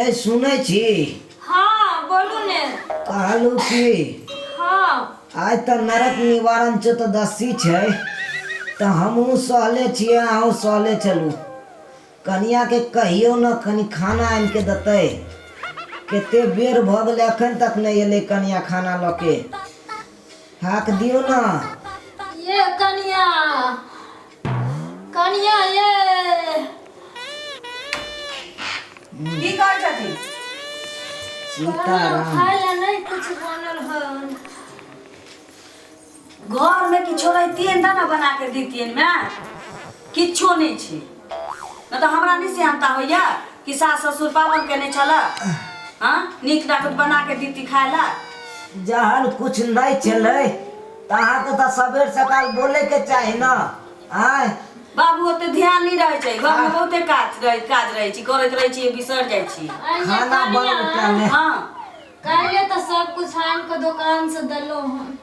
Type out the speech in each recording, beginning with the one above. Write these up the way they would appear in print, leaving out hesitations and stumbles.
ये सुनै छी? हाँ, बोलू ने। कहलू की, आइ तऽ नरक निवारण चतुर्दशी छै, तऽ हमहूँ सहले छियै, अहूँ सहले चलू। कनियाके कहियौ ने, कनि खाना आनिके देतै। कते बेर भऽ गेलै, एखन तक नहि एलै कनिया खाना लऽ के। हाक दियौ ने। ये कनिया, कनिया ये। की कहै छथिन? सीताराम। खाय ला नहीं कुछ बनल हन। घर में किछो रहितियन तऽ ने बना के दितियन। माय, किछो नहि छै ने तऽ हमरा नहि सेहनता होइया कि सास ससुर पाबन केने छल। हाँ, नीक नाकुत बना के दीती खाय ला। जहन कुछ नहि छलै तऽ अहाँके तऽ सबेर सकाल बोलैके चाही ने। आँय बाबू, ओते ध्यान नहि रहै छै। घर में बहुते काज रहै छी, करैत रहै छी, बिसरि जाइ छी। आइये खाना कनिया, बनल टाइम। काल्हि तऽ सब कुछ आनि कऽ दोकान से देलहुँ हन,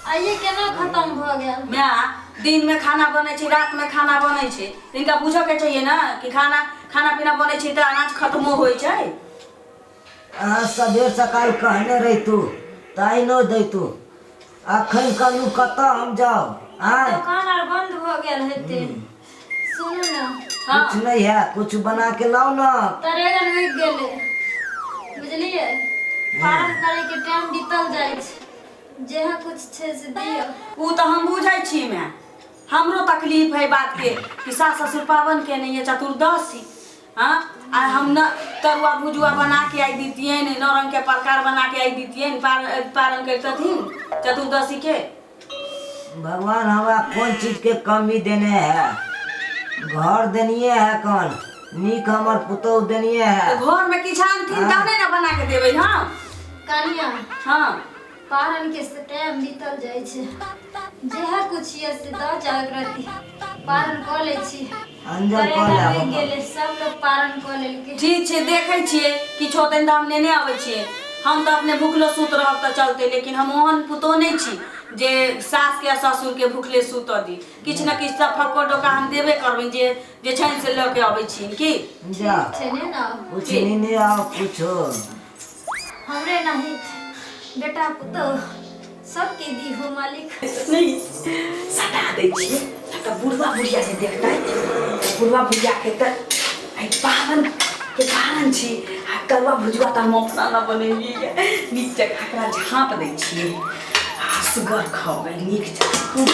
आइये केना खतम भऽ गेल? माय, दिन में खाना बनै छै, रात में खाना बनै छै, तिनका बुझऽ के चाहिए ने कि खाना खाना पीना बनै छै तऽ अनाज खत्मो होइ छै। अहाँ सबेर सकाल कहने रहितू तऽ आइनो दैतू। अखन कहलू, कतऽ हम जाउ? आँय दोकान आर बंद भऽ गेल हेतै। सुनू ने। कुछ नहीं है, कुछ बना के लाओ ना। तरेगन उगि गेलै, बुझलियै? पारण करैके टाइम बीतल जाइ छै। जेहा कुछ छै से दियौ। ओ तऽ हम बुझै छी माय, हमरो तकलीफ है बात के कि सास ससुर पावन के नहीं है चतुर्दशी। हाँ, आ हम न तरुआ भुजुआ बना के आई दितियन, नौ रंग के प्रकार बना के आई दितियन, पारण करतथिन चतुर्दशी के। भगवान हमरा कोन चीज के कमी देने है? घर देनिए है, कौन नीक हमर पुतोह देनिए है। तऽ घर में किछु आनथिन तहने ने बना के देबै हम। कनिया। हाँ। पारण के टाइम बीतल जाइ छै। जेहा कुछ ये से दऽ जाउ, एक रत्ती पारण कऽ लै छी। अंजल कऽ तरेगन लेब उगि हमर। गेलै, सब लोग पारण कऽ लेलकै। ठीक छै, देखै छियै, किछु होतनि तऽ हम नेने अबै छियै। हम तऽ अपने भुखलो सुत रहब तऽ चलतै, लेकिन हम ओहन पुतोह नहि छी जे सासके आ ससुरके भुखले सुतऽ दी। किछु ने किछु तऽ फक्को डोका हम देबे करबनि। जे जे छनि से लऽ के अबै छियनि की। जा। ठीक छै ने ने। कुछ नहीं आओ कुछो। हमरे नहीं, बेटा पुतोह सबके दी हो मालिक। नहि सटा दै छियै तऽ बुढ़वा बुढ़िया जे देखतै, बुढ़वा बुढ़ियाके तऽ आइ पाबनि के कारण छी। आ तरुआ भुजुआ तऽ हम अपना न बनेलियै। नीक जकाँ एकरा झाँप दै छियै आ सुगर खबै नीक जकाँ खूब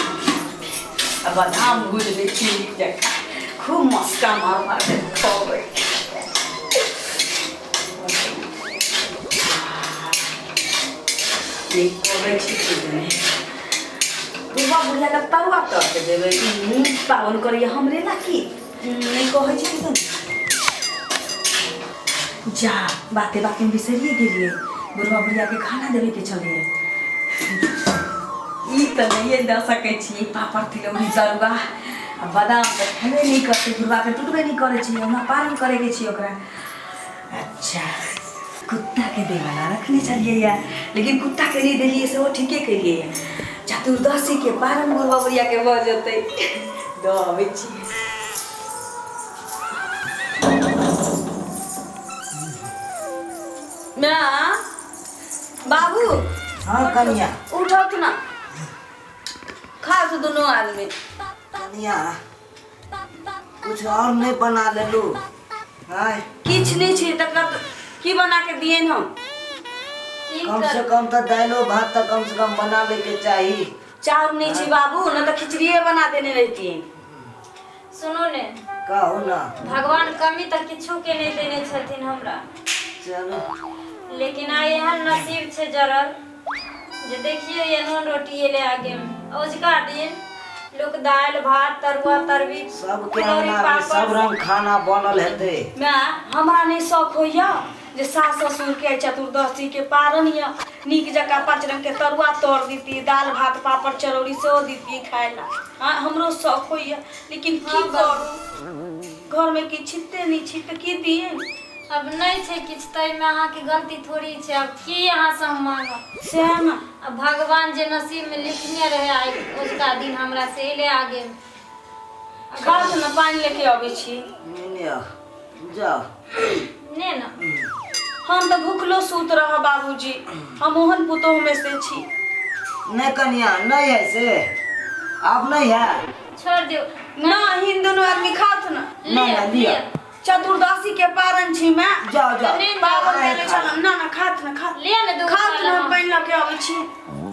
आ बादाम भूजि दै छियै, नीक जकाँ खूब मस्का मार मार के खबै। नीक करै छी कि नहि? बुढ़वा बुढ़ियाके तरुआ तर के देबै। पाबनि करैए हमरे ला की नहि कहै छै कि? जा, बाते बाते बिसरिए गेलियै, बुढ़वा बुढ़ियाके खाना देबेके छलैए। ई तऽ नहिए दऽ सकै छियै। पापड़ तिलौरी तरुआ आ बादाम तऽ खेबे नहि करतै बुढ़वाके, टुटबे नहि करै छै। हमरा पालन करैके छै ओकरा। अच्छा, कुत्ताके देवला रखने छलियै या, लेकिन कुत्ताके नहि देलियै सेहो ठीके केलियै। या चतुर्दशीके पारण बुढ़वा बुढ़ियाके भऽ जेतै। दऽ अबै छियै। माय, बाबू। हाँ कनिया। उठत ना, खा से दुनू आदमी। कनिया, कुछ और नहीं बना लेलू? आय किछु नहि छै तकर तऽ की बना के दियनि हम? की कम से करबै? कम तऽ दालिओ भात तऽ कम से कम बना ले के चाही। चाउर नहि छै बाबू, नहि तऽ खिचड़िए बना देने रहितियै। सुनू ने। कहू ना। भगवान कमी तऽ किछो के नहि देने छथिन हमरा। चलू। लेकिन आइ एहन नसीब छै जरल जे देखियौ, ये नून रोटी एलै आगे में। औजका दिन लोक दालि भात तरुआ तरबी सबके फुलौरी अंगना में पापड़ सब रंग खाना बनल हेतै। माय, हमरा नहि शौक होइया जे सास ससुरके आइ चतुर्दशी के पारण यऽ, नीक जकाँ पाँच रंग के तरुआ तर दिती, दालि भात पापड़ चरौरी सेहो दिती खाय ला। हाँ, हमरो शौक होइया, लेकिन की करू, घरमे किछु छिते नहि छी तऽ की दियै? अब नहि छै किछु, ताहिमे अहाँके गलती थोड़ी छै। आब की अहाँसँ हम मांगब? सएह ने। अब भगवान जे नसीबमे लिखने रहै, आइ ओजुका दिन हमरा से एलै आगे। खाउ ने, पानि लेके अबै छी। नहीं, नहीं आओ, जाओ। ने ना। हम तऽ भूखलो सूत रह बाबूजी, हम ओहन पुतोह में से छी। नहीं कनिया, नहीं है से अब नहीं है। छोड़ दियो। ना हिन दुनू आदमी खात ना। ना, ना, लिअ। चतुर्दशी के पारण छी मैं। जाओ जाओ। नहीं, पावन आए केने खा। छल ना, ना खात ना, खात लिअ ने दूगो खात खा ना, लेब। पानि लऽ के अबै छी,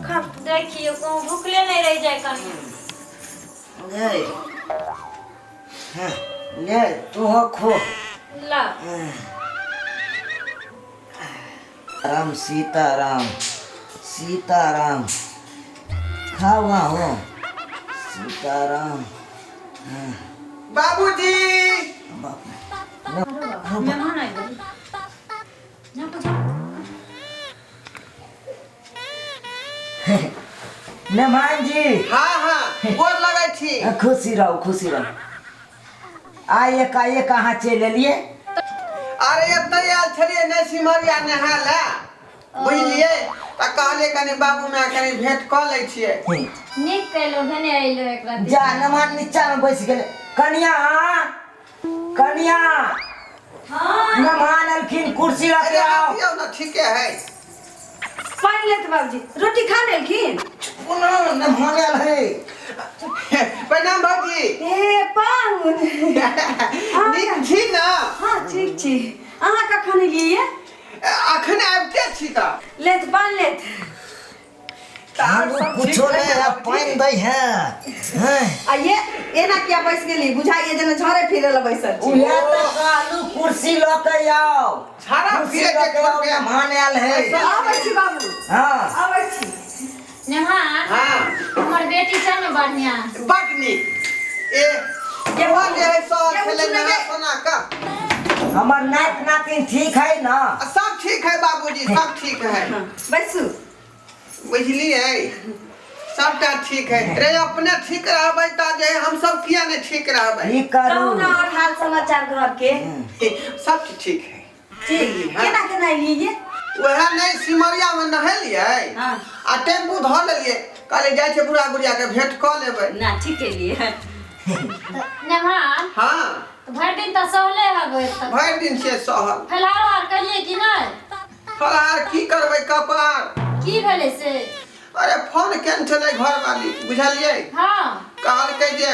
खात। देखियो कहूँ भूखले नहीं रह जाए कनिया। ले हाँ, ले तू हो खो। ला। राम सीता राम सीता राम, खाओ हो सीताराम। हाँ। बाबूजी। बाप रे। मेहमान आबि गेल, जाओ जाओ। मेहमान जी। हाँ हाँ, गोर लगै छी। खुशी रहो खुशी रहो। आइए काइए, कहाँ चलि एलियै? अरे एतऽ आयल छलियै ने सिमरिया नहाय लए, बुझलियै? तऽ कहलियै कनि बाबू माय कनि भेंट कऽ लै छियै। नीक कयलहुँ भने अयलहुँ एक राति। जा नमान नीचा में बैस गेलै। कनिया, कनिया, मेहमान एलखिन, कुर्सी रख अरे आओ। दियौ ने, ठीके है। पानि लेत बाबूजी, रोटी खा लेलखिन? पुनः मेहमान आयल है। प्रणाम भौजी। ए पाहुन, नीक छी ने? हाँ ठीक छी। अहाँ कखन एलियै? अखन आबिते छी तऽ। लेत पानि लेत। तऽ आर सब ठीक कुछो है नहीं ने है, बाबूजी? पानि दै है हैं। आ ये एना किया बैस गेली? बुझाइए जेना झरे फिरे ला बैसल छी। उहे तऽ कहलू कुर्सी लऽ के आउ। झाड़ा कुर्सी फिरे लऽ के के आउ, छोड़ के। मेहमान आयल है। आबै छी बाबू। हाँ। आबै छी। नेहान। हाँ। हमर बेटी छै ने बढ़िया। बड नीक। ए केहो जे है सहल ये छलै उठू नहा ने। सोना कऽ। हमर नात नातिन ठीक है ना? सब ठीक है बाबूजी, सब ठीक है। बैसू। बुझलियै, सबटा ठीक है। रे अपने ठीक रहबै तऽ जे हम सब किया नहि ठीक रहबै? की करू? कहू ना और हाल समाचार घर के। सब ठीक है। ठीक। केना केना एलियै? वएह नहि सिमरिया में नहेलियै हाँ। आ टेम्पू धऽ लेलियै, कहलियै जाइ छै बुढ़ा बुढ़िया के भेंट कऽ लेबै। ना ठीक एलियै। नेहान। हाँ। भरि दिन तऽ सहले हबै तऽ। भरि दिन से सहल। फलाहार आर करियै कि नहि? फलाहार की करबै कपार। की भेलै से? अरे फोन केने छलै घरवाली, बुझलियै? हाँ। कहलकै जे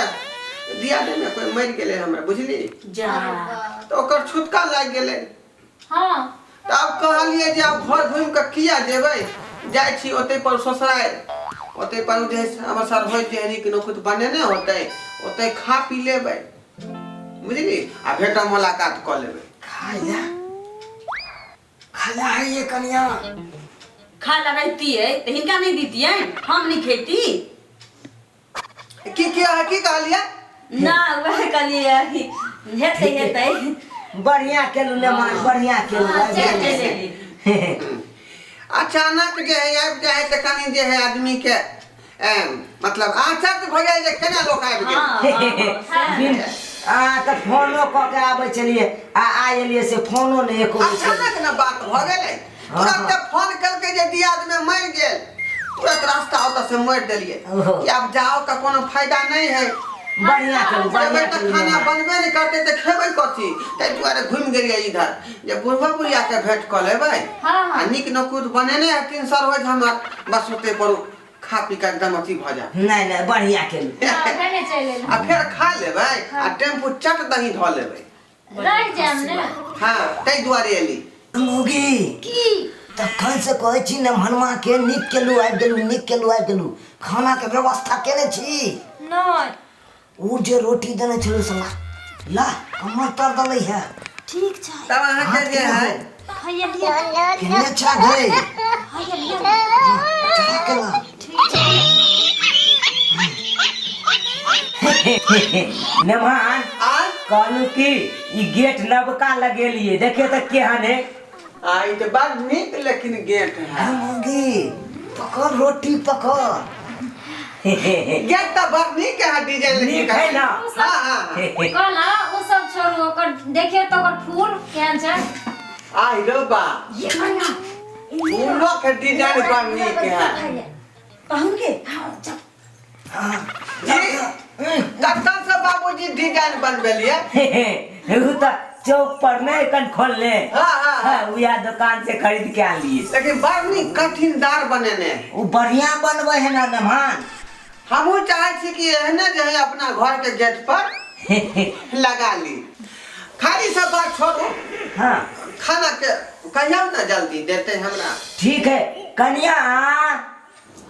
दियादे में कोई मरि गेलै हमरा, बुझली? जा। तऽ ओकर छुटका लागि गेलै। हाँ। तऽ आब कहलियै जे आब घर घुमि कऽ किया जेबै, जाइ छी ओतै पर ससुरारि, ओतै पर जे हमर सरहोइ जे नीक नोकुत बनेने होतै ओतै खा पी लेबै, बुझली? आ भेंट मुलाकात कऽ लेबै। खाया खाया है ये कनिया। खा ला रहतियै तऽ हिनका नहि दितियै, हम नहि खेती। की की अहाँ की कहलियै? ना वएह कहलियै हेतै हेतै। बढ़िया केलू मेहमान, बढ़िया केलू। चलि एलियै। अचानक जे है आबि जाइ है तऽ कनि जे है आदमी के मतलब आश्चर्य भऽ जाइ जे केना लोक आबि गेल। हाँ, हाँ, बिन आ तऽ फोनो कऽ के आबै छलियै आ आ एलियै से फोनो नहि एको बेर केलियै। अचानक ने बात भऽ गेलै। हाँ, तुरंत फोन केलकै जे दियाद में मरि गेल, तुरंत रास्ता ओतऽ से मोड़ि देलियै ओहो। कि आब जाओ तऽ कोनो फायदा नहि है। बढ़िया केलू, जेबै बढ़िया तऽ केलू खाना मेहमान। बनबे नहि करतै तऽ खेबै कथी, ताहि दुआरे घुमि गेलियै इधर जे बुढ़बा बुढ़िया के भेंट कऽ लेबै। हाँ, हाँ। आ नीक नकुत बनेने हथिन सरहोज हमर, बस ओतै पर खा पी कऽ एकदम अथी भऽ जायब। नहि नहि, बढ़िया केलू। हाँ, भने चलि एलहुँ। आ फेर खा लेबै आ टेम्पू चट दही धऽ लेबै। रहि जायब ने। हाँ, ताहि दुआरे एली। मोगी। की? तखन से कहै छी ने मनमा के, नीक केलू आबि गेलू, नीक केलू आबि गेलू। खाना के व्यवस्था केने छी? नहि। ओ जे रोटी देने छलू से ला ला कमर तर दलै है। ठीक छै। तब अहाँके जे है खाइए लिअ। केने छा गई? खाइए लिअ। चढ़ा के ला। मेहमान। आ कहलू कि ई गेट नबका लगेलिए, देखिए तऽ केहन है। आ ई तऽ बड़ नीक लेकिन गेट है। मोगी पकड़, रोटी पकड़। गेट तऽ बड़ नीक है डिजाइन लेकिन। नीक है ना? हाँ हाँ। कहला ओ सब छोड़ू, ओकर देखियौ तऽ ओकर फूल केहन छै। आई रो बा, फूलो के डिजाइन बड़ नीक है। पाहुन के जी कतऽ से बाबूजी डिजाइन बनबेलियै? उ तऽ चौक पर नहीं कन खोल ले। हाँ, हाँ, हाँ। हाँ, वह दुकान से खरीद के आन लिए। लेकिन बड़ नीक कठिनदार बनेने है। ओ बढ़िया बनबै है ना नमहान। हमहूँ चाहै छी कि एहने जे है अपना घर के गेट पर लगा ली। खाली सब बात छोड़ू। हाँ। खाना के कहियौ ना जल्दी देते हमरा। ठीक है कनिया।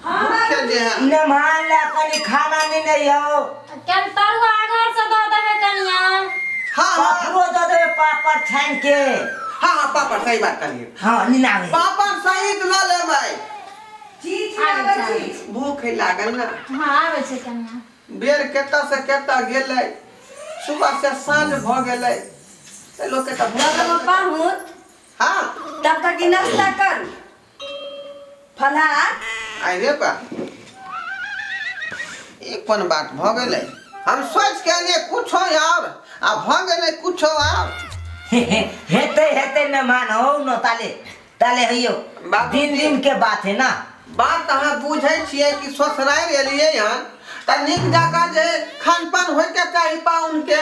भूखे जे है। नमहान ला कनी खाना नहीं नहीं हो। केन तरुआ घर से दऽ देबै कनिया। हाँ हाँ। पापड़ो दऽ देबै पापड़ छानि के। हाँ हाँ पापड़ सही बात कहलिए। हाँ निनावे। पापड़ सहित लऽ लेबै। चीज आबै आबै छै, आबै छी। छै। भूख लागल ना। हाँ आबै छै कनिया। बेर केतऽ से केतऽ गेलै, सुबह से साँझ भऽ गेलै, तऽ लोकके तऽ भूख जब लगतै। पाहुन हाँ। तब तक ई नाश्ता करू फलहार। आइ रे बा, ई कोन बात भऽ गेलै? हम सोचि के एलियै कुछो और आ भऽ गेलै कुछो और। हेतै हेतै न मान हो न ताले ताले हइयो। बाबूजी। दिन दिन के बात है ना। बात अहाँ बुझै छियै कि ससुरारि एलियै हन तऽ नीक जकाँ जे खान पान होइके चाही पाहुनके।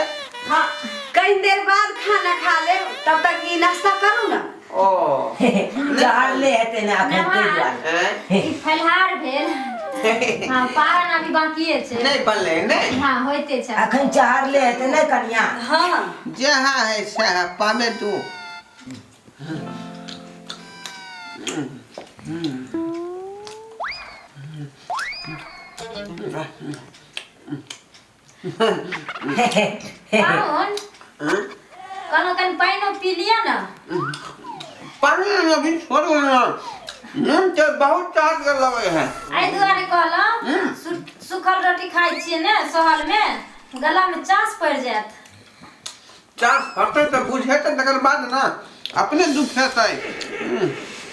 हाँ कई देर बाद खाना खा लेब, तब तक ई नाश्ता करू ना। ओ चढ़ले हेतै ना अखन ताहि दुआरे। आँय? ई फलहार भेल। हाँ पारन अभी बाकिए छै। नहि बनलै नहि। हाँ होइते छै। अखन चढ़ले हेतै नहि कनिया? हाँ। जेहा है सएह पामे तू। पाहुन कहलहुँ कनि पानिओ पी लिअ ने। पानी अभी छोड़ू ना, नून तेल बहुत चाट के लगे है। एहि दुआरे कहलहुँ, सूखल रोटी खाइ छियै ने सहलमे, गलामे चास पड़ि जायत। चास फटतै तऽ बुझेतै तकर बाद ने अपने दुखेतै।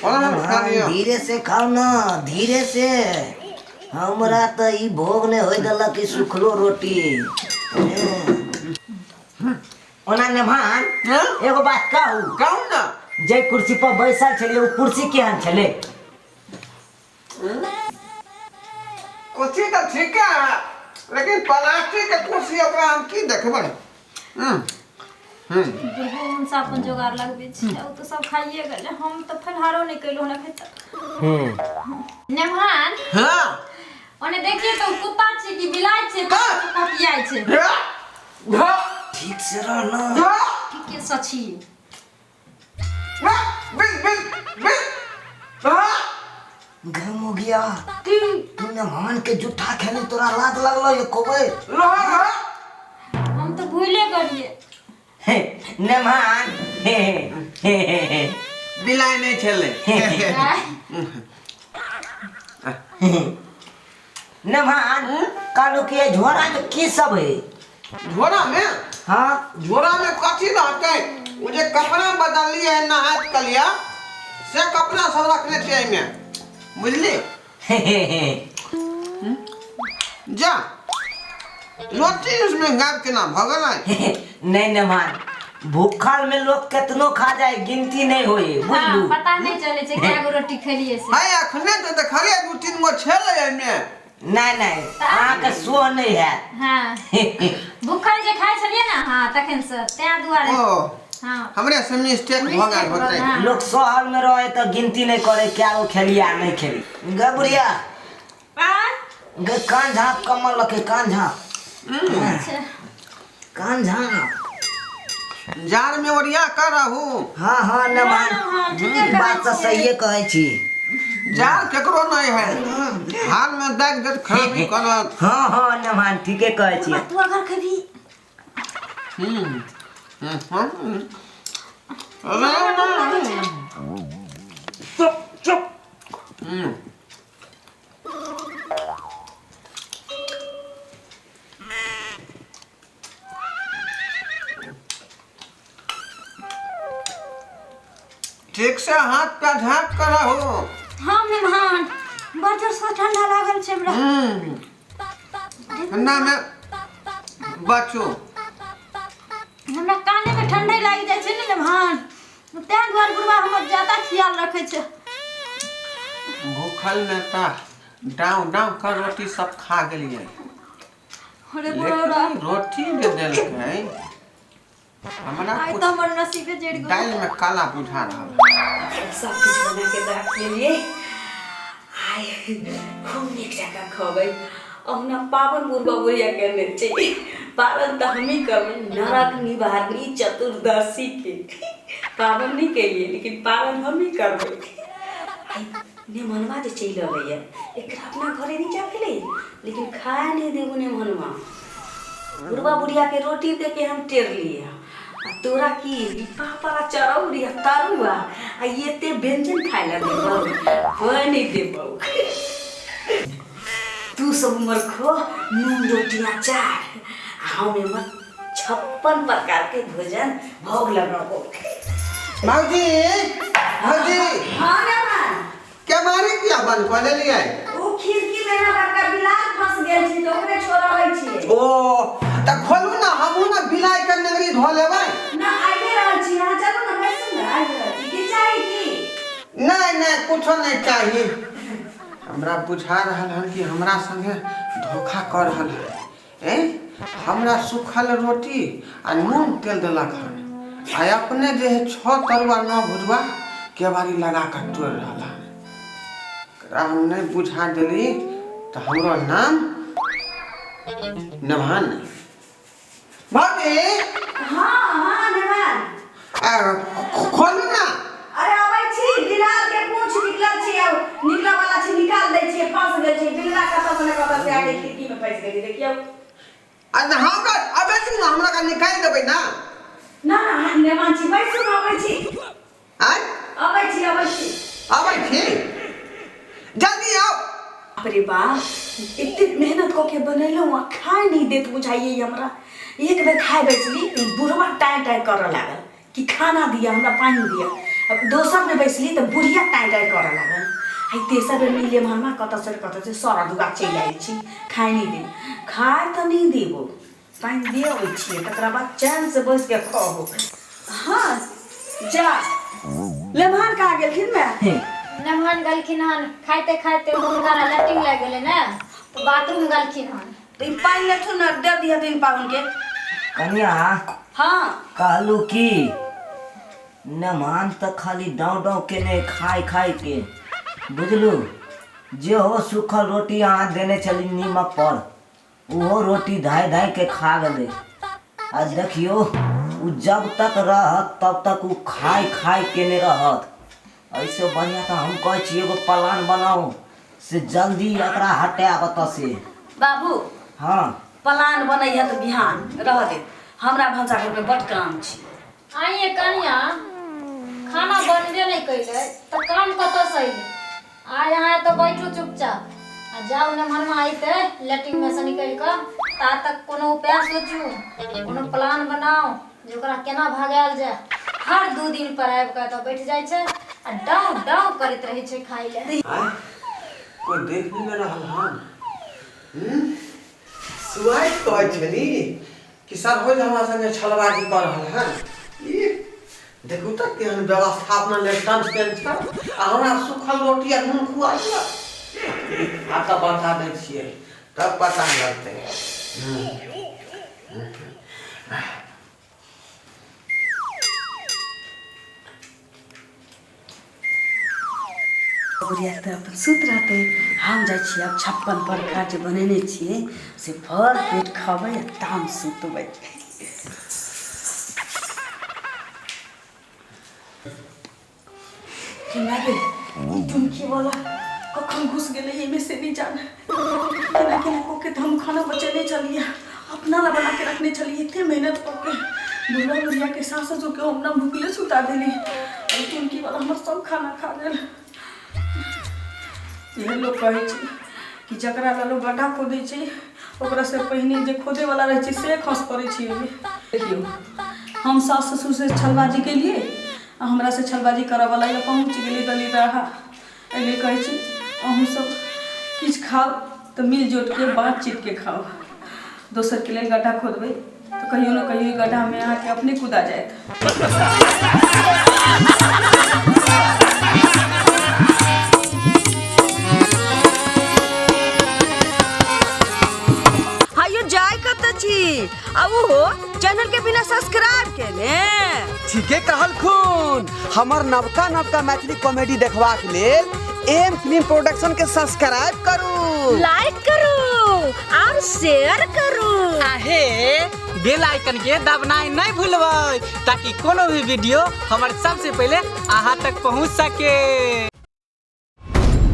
ओना हम खा लिअ। धीरे से खाउ ना, धीरे से। हमरा तऽ ई भोग नहि होइ देलक ई सुखलो रोटी। ओना नेभान हँ? एगो बात कहू? कहू ना। जे कुर्सी पर बैसल छलियै ओ कुर्सी केहन छलै? कुर्सी तऽ ठीके है, लेकिन प्लास्टिक के कुर्सी ओकरा हम की देखबै? बुढ़बो हुनसा अपन जोगाड़ लगबै छै, ओ तऽ सब खाइए गेलै, हम तऽ फलहारो नहि केलहुँ हन एखन तक। नेभान। हाँ। ओने देखिए तऽ ओ कुत्ता छै कि बिलाइ छै? का? कपियाइ छै। हे, हे। ठीक से रह ना। हे। ठीके से छी। हे, बिल बिल बिल। हाँ। गम हो गया। तू मेहमान के जूठा खेने तोरा लाज लगलो एको बेर? रह रह। हम तऽ भूले गेलियै। हे, नेभान हे हे हे हे। बिलाइ नहि छलै। नेभान कहलहुँ कि एहि झोरा में की सब है? झोरा में? हाँ। झोरा में कथी रहतै? ओ जे कपड़ा बदललियै है नहाइत कलिया से कपड़ा सब रखने छियै एहिमे, बुझली? जा रोटी उसमें गायब केना भऽ गेलै? नहीं नेभान, भूखल में लोग केतनो खा जाए गिनती नहीं होई, हाँ, बुझलू? पता नहीं चले छै कए गो रोटी खेलिए से। है अखने तऽ देखलियै दू तीन गो छलै एहिमे। नहीं नहीं, अहाँके सोह नहीं है। हाँ भूखल जे खाइ छलियै ने, हाँ तखन से तैं दुआरे। ओ हाँ हमरे से मिस्टेक भऽ गेल होतै। हाँ। लोग सहल में रहे तो गिनती नहीं करे क्या वो खेली आ नहीं खेली। गे बुढ़िया। आ? गे कान झाँप कमल लके कान झाँप। अच्छा। कान झाँप। जार में ओरिया कर रहू। हाँ हाँ न मान। हाँ, ठीके कहै बात तऽ छियै। सहिए कहै छी। जार केकरो नहीं है, हाल में दाग देत खराबी करत। हाँ हाँ न मान, ठीके कहै छी। तू अगर खेबही। चुप चुप। ठीक से हाथ पे झाँप कर रहू। हाँ मेहमान, बड़ जोर से ठंडा लागल छै हमरा। ठंडा में बचू। हमरा काने में ठंडे लागि जाइ छै ने मेहमान, तैं दुआरे बुढ़वा हमर ज्यादा ख्याल रखै छै। भूखल में तऽ डाँव डाँव कर रोटी सब खा गेलियै। अरे बुढ़वा। लेकिन रोटी जे देलकै हमरा आइ कुछ तऽ हमर नसीबे जड़ि गेल। दालि में काला बुझा रहल है। सब किछु बना के राख लेलियै। आइ खूब नीक जकाँ खबै। अहुना पावन बुढ़बा बुढ़िया केने छै पारण, तऽ हमही करबै नरक निवारणी चतुर्दशी के पावन। नहि केलियै, लेकिन पारण हमही करबै। आइ नेमनवा जे चलि अबैया, एकरा अपना घरे नहि जा भेलै, लेकिन खाए नहि देबो। नेमनवा बुढ़बा बुढ़िया के रोटी दे के हम टेर लिए, आ तोरा की ई पापड़ा, चरौरी आ तरुआ आ एते व्यंजन खाय ला देबौ? कोई नहीं देबौ। तू सब उमर खो नून रोटी अचार, आ हम एमर 56 प्रकार के भोजन भोग लगाबो। भौजी, भौजी। हाँ मेहमान। के मारे किया बंद कऽ लेलियै? ओ खिड़की में ना बड़का बिलार फंस गेल छी, तऽ ओकरे छोड़ाबै छियै। ओ तऽ खोलू ने, हमहूँ ने बिलाइ के नगरी धो लेबै। ना, आबि रहल छी। अहाँ चलू ने, बैसू ने, आबि रहल छी। की चाही की? नहि नहि, कुछो नहि चाही। हमरा बुझा रहल हन कि हमरा संगे धोखा कऽ रहल है। ए हमरा सूखल रोटी आ नून तेल देलक हन, आ अपने जे है 6 तरुआ 9 भुजुआ केबाड़ी लगा कऽ तोड़ि रहल हन। एकरा हम नहि बुझा देली तऽ हमरो नाम नभान नहि। भाभी। हाँ हाँ मेहमान। आ, खोलू ना। अरे अबै छी, बिलाल के पूंछ निकलल छी, आब निकलऽ वाला छी, निकाल दै छियै। फंस गेल छी बिल्ला, कतऽ से ने कतऽ से आके खिड़की में फंस गेली, देखियौ। आ ना, हमरा अबै छी ना, हमरा का निकालि देबै ना। ना ना, मेहमान छी, बैसू ने, अबै छी। आय? अबै छी, अबै छी। अबै छी, जल्दी आउ। बाप रे बाप, एते मेहनत कऽ के बनेलहुँ आ खाय नहि देत बुझाइए हमरा। एक बेर खाय बैसली, बुढ़वा टाँय टाँय करऽ लागल कि खाना दिअ हमरा, पानि दिअ। अब दोसर बेर बैसली तऽ बुढ़िया टाँय टाँय करऽ लागल। आ तेसर बेर मिले हमरा कतऽ से कतऽ से सर दुगा चलि आयल छी, खाय नहि दे, खाय तऽ नहि देबो। पानि दे अबै छियै, तकरा बाद चैनसँ बैस के खाओ। हाँ जा, लेमहान कहाँ गेलखिन मैं? मेहमान गेलखिन हन, खाइते खाइते हुनका लैट्रिन लागि गेलै ने, तऽ बाथरूम गेलखिन हन। तऽ ई पानि लेथुन ने, दे दिहथिन पाहुन के। कनिया। हाँ। कहलू की, मेहमान तऽ खाली डाँव डाँव केने खाय खाय के, बुझलू? जे हो सूखल रोटी अहाँ देने छली नीमक पर, ओहो रोटी धाय धाय के खा गेलै। आ देखियौ, ओ जब तक रहत तब तक ओ खाय खाय केने रहत। एहिसँ बढ़िआँ तऽ हम कहै छी एगो प्लान बनाउ से जल्दी एकरा हटायब एतऽ से। बाबू। हाँ। प्लान बनै है तऽ बिहान रह दे, हमरा भनसाघर में बड काम छी। आइए कनिया, खाना बनबे नहि कैले तऽ काम कतऽसँ अइलै? आइ अहाँ एतऽ बैठू चुपचाप, आ जाउ ने मनमा अइतै लैट्रिन में से निकलि कऽ, ता तक कोनो उपाय सोचू, कोनो प्लान बनाउ जे ओकरा केना भगायल जाय। हर 2 दिन पर आबि कऽ एतऽ बैठ जाइ छै आ डाँव डाँव करैत रहै छै खाय लए। आँय, कोइ देख नहि ने रहल हन? सुआइत कहै छली कि सर होइत हमरा संगे छलबाजी कऽ रहल हन। ई देखू तऽ केहन व्यवस्था अपना लेल टंच केने छल, आ हमरा सूखल रोटी आ नून खुआ देलक। आ तऽ बता दै छियै तब पता लगतै। बुढ़िया तऽ अपन सुति रहतै, हम जाइ छियै आब 56 प्रकार जे बनेने छियै से भर पेट खबै आ तहन सुतबै। केना गे, ई टुनकी वाला कखन घुस गेलै एहिमे से नहि जाने। केना केना कऽ के तऽ हम खाना बचेने छलियै, अपना ला बना के रखने छलियै एते मेहनत कऽ के। बुढ़वा बुढ़िया के सास ससुर के हम ना भुखले सुता देली, और टुनकी वाला हमर सब खाना खा गेल। इहे लोक कहै छै कि जकरा ला लोक गड्ढा खोदै छै, ओकरा से पहिने जे खोदे वाला रहै छै से खस पड़ै छै ओहिमे। देखियौ, हम सास ससुर से छलबाजी केलियै आ हमरा से छलबाजी करऽ वाला या पहुँच गेलै दलिदराहा। एहि लेल कहै छी, अहूँ सब किछु खाउ तऽ मिल जुट के बातचीत के खाउ। दोसरके लेल गड्ढा खोदबै तऽ कहियो ने कहियो ई गड्ढामे अहाँके अपने कुदा जायत। हायो, जाय कतऽ छी? आ ओहो चैनल के बिना सब्सक्राइब केने। ठीके कहलखुन। हमर नवका नवका मैथिली कॉमेडी देखबाक लेल एम फिल्म प्रोडक्शन के सब्सक्राइब करू, लाइक करू और शेयर करू। आहे बेल आइकन के दबनाइ नहीं भूलबै ताकि कोनो भी वीडियो हमर सबसे पहले अहाँ तक पहुँच सके।